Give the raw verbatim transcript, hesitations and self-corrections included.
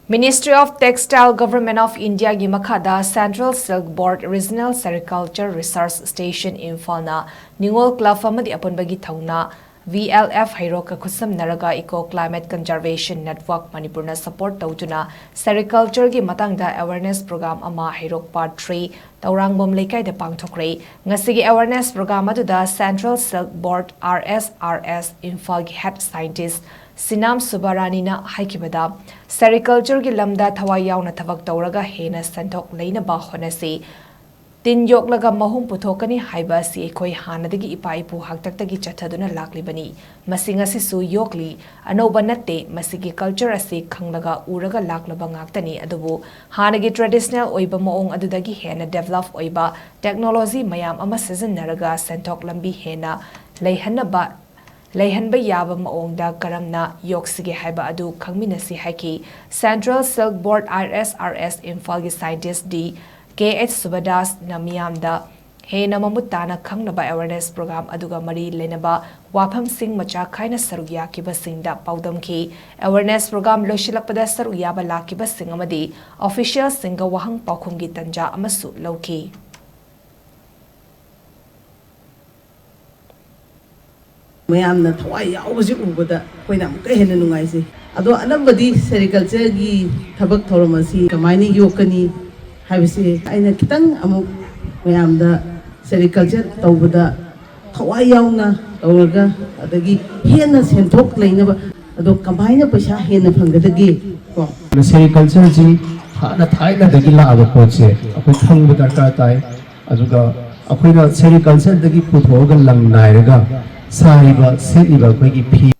Ministry of Textile, Government of India ꯒꯤ ꯃꯈꯥꯗ Central Silk Board Regional Sericulture Research Station ꯏꯝꯐꯥꯜꯅ ꯅꯤꯉꯣꯜ club ꯑꯃꯗꯤ ꯑꯄꯨꯟꯕꯒꯤ ꯊꯧꯅꯥ V L F ꯍꯩꯔꯣꯛꯀ ꯈꯨꯠꯁꯝꯅꯔꯒ Eco Climate Conservation Network ꯃꯅꯤꯄꯨꯔꯅ support ꯇꯧꯗꯨꯅ sericulture ꯒꯤ ꯃꯇꯥꯡꯗ awareness program ꯑꯃ ꯍꯩꯔꯣꯛ Part three ꯇꯧꯔꯥꯡꯕꯝ ꯂꯩꯀꯥꯏꯗ ꯄꯥꯡꯊꯣꯛꯈ꯭ꯔꯦ꯫ ꯉꯁꯤꯒꯤ awareness program ꯑꯗꯨꯗ Central Silk Board R S R S ꯏꯝꯐꯥꯜꯒꯤ head scientist ꯁꯤꯅꯥꯝ ꯁꯨꯕꯥꯔꯥꯅꯤꯅ ꯍꯥꯏꯈꯤꯕꯗ, sericulture ꯒꯤ ꯂꯝꯗ ꯊꯋꯥꯏ ꯌꯥꯎꯅ ꯊꯕꯛ ꯇꯧꯔꯒ ꯍꯦꯟꯅ ꯁꯦꯟꯊꯣꯛ ꯂꯩꯅꯕ ꯍꯣꯠꯅꯁꯤ꯫ ꯇꯤꯟ ꯌꯣꯛꯂꯒ ꯃꯍꯨꯝ ꯄꯨꯊꯣꯛꯀꯅꯤ ꯍꯥꯏꯕ ꯑꯁꯤ ꯑꯩꯈꯣꯏ ꯍꯥꯟꯅꯗꯒꯤ ꯏꯄꯥ ꯏꯄꯨ ꯍꯥꯛꯇꯛꯇꯒꯤ ꯆꯠꯊꯗꯨꯅ ꯂꯥꯛꯂꯤꯕꯅꯤ꯫ ꯃꯁꯤ ꯉꯁꯤꯁꯨ ꯌꯣꯛꯂꯤ, ꯑꯅꯧꯕ ꯅꯠꯇꯦ꯫ ꯃꯁꯤꯒꯤ culture ꯑꯁꯤ ꯈꯪꯂꯒ ꯎꯔꯒ ꯂꯥꯛꯂꯕ ꯉꯥꯛꯇꯅꯤ꯫ ꯑꯗꯨꯕꯨ ꯍꯥꯟꯅꯒꯤ traditional ꯑꯣꯏꯕ ꯃꯑꯣꯡ ꯑꯗꯨꯗꯒꯤ ꯍꯦꯟꯅ develop ꯑꯣꯏꯕ technology ꯃꯌꯥꯝ ꯑꯃ ꯁꯤꯖꯤꯟꯅꯔꯒ ꯁꯦꯟꯊꯣꯛ ꯂꯝꯕꯤ ꯍꯦꯟꯅ ꯂꯩꯍꯟꯅꯕ, ꯂꯩꯍꯟꯕ ꯌꯥꯕ ꯃꯑꯣꯡꯗ ꯀꯔꯝꯅ ꯌꯣꯛꯁꯤꯒꯦ ꯍꯥꯏꯕ ꯑꯗꯨ ꯈꯪꯃꯤꯟꯅꯁꯤ ꯍꯥꯏꯈꯤ꯫ Central Silk Board R S R S ꯏꯝꯐꯥꯜꯒꯤ scientist D K H ꯁꯨꯕꯗꯥꯁꯅ ꯃꯤꯌꯥꯝꯗ ꯍꯦꯟꯅ ꯃꯃꯨꯠ ꯇꯥꯅ ꯈꯪꯅꯕ awareness program ꯑꯗꯨꯒ ꯃꯔꯤ ꯂꯩꯅꯕ ꯋꯥꯐꯝꯁꯤꯡ ꯃꯆꯥ ꯈꯥꯏꯅ ꯁꯔꯨꯛ ꯌꯥꯈꯤꯕꯁꯤꯡꯗ ꯄꯥꯎꯗꯝꯈꯤ꯫ Awareness program ꯂꯣꯏꯁꯤꯜꯂꯛꯄꯗ ꯁꯔꯨꯛ ꯌꯥꯕ ꯂꯥꯛꯈꯤꯕꯁꯤꯡ ꯑꯃꯗꯤ officialꯁꯤꯡꯒ ꯋꯥꯍꯪ ꯄꯥꯎꯈꯨꯝꯒꯤ ꯇꯟꯖꯥ ꯑꯃꯁꯨ ꯂꯧꯈꯤ꯫ ꯃꯌꯥꯝꯅ ꯊꯋꯥꯏ ꯌꯥꯎꯕꯁꯤ ꯎꯕꯗ ꯑꯩꯈꯣꯏꯅ ꯑꯃꯨꯛꯀ ꯍꯦꯟꯅ ꯅꯨꯡꯉꯥꯏꯖꯩ꯫ ꯑꯗꯣ ꯑꯅꯝꯕꯗꯤ sericultureꯒꯤ ꯊꯕꯛ ꯊꯧꯔꯝ ꯑꯁꯤ ꯀꯃꯥꯏꯅ ꯌꯣꯛꯀꯅꯤ ꯍꯥꯏꯕꯁꯤ ꯑꯩꯅ ꯈꯤꯇꯪ ꯑꯃꯨꯛ ꯃꯌꯥꯝꯗ sericulture ꯇꯧꯕꯗ ꯊꯋꯥꯏ ꯌꯥꯎꯅ ꯇꯧꯔꯒ, ꯑꯗꯒꯤ ꯍꯦꯟꯅ ꯁꯦꯟꯊꯣꯛ ꯂꯩꯅꯕ, ꯑꯗꯣ ꯀꯃꯥꯏꯅ ꯄꯩꯁꯥ ꯍꯦꯟꯅ ꯐꯪꯒꯗꯒꯦ ꯀꯣ? Sericultureꯁꯤ ꯍꯥꯟꯅ ꯊꯥꯏꯅꯗꯒꯤ ꯂꯥꯛꯑꯕ ꯄꯣꯠꯁꯦ ꯑꯩꯈꯣꯏ ꯈꯪꯕ ꯗꯔꯀꯥꯔ ꯇꯥꯏ꯫ ꯑꯗꯨꯒ ꯑꯩꯈꯣꯏꯅ sericultureꯗꯒꯤ ꯄꯨꯊꯣꯛꯑꯒ ꯂꯪ ꯅꯥꯏꯔꯒ ꯁꯥꯔꯤꯕ, ꯁꯦꯠꯂꯤꯕ ꯑꯩꯈꯣꯏꯒꯤ ꯐꯤ